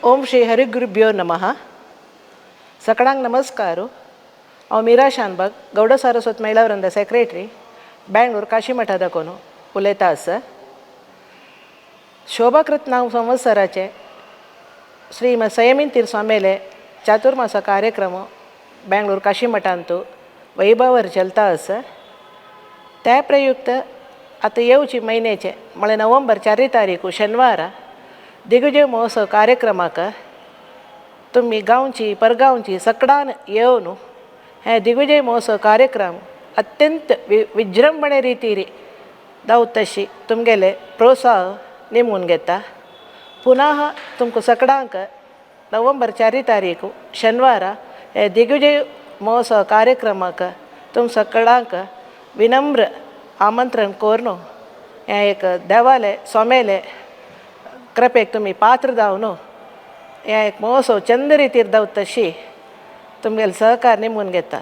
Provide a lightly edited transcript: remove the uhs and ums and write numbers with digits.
ओम श्री हरिगुरुभ्यो नमः. सकळांक नमस्कार. हांव मीरा शानभाग, गौड सारस्वत महिला वृंद सेक्रेटरी, बेंगळूर काशी मठा दाखोवन उलयता आसा. शोभाकृत नाम संवत्सराचे श्रीमद संयमीन स्वामेले चातुर्मासा कार्यक्रम बेंगळूर काशी मठांतू वैभवर चलता आसा. त्या प्रयुक्त आतां येवची म्हयन्याचे म्हळ्यार नोव्हेंबर 4 तारीख शेनवारा दिग्विजय महोत्सव कार्यक्रमाक तुमी गांवची परगांवची सकडान येवन हे दिग्विजय महोत्सव कार्यक्रम अत्यंत विजृंभणे रितीर दावतशी तुमगेले प्रोत्साह नेमून घेता. पुनः तुमकां सकडांक नोव्हेंबर 4 तारीख शेनवारा हे दिग्विजय महोत्सव कार्यक्रमाक तुम सकडांक विनम्र आमंत्रण करून हें एक देवाले सोमेले कृपेक तुमी पात्र जावन हें एक महोत्सव चंद रितीर दावतशी तुमगेले सहकार नेमून घेता.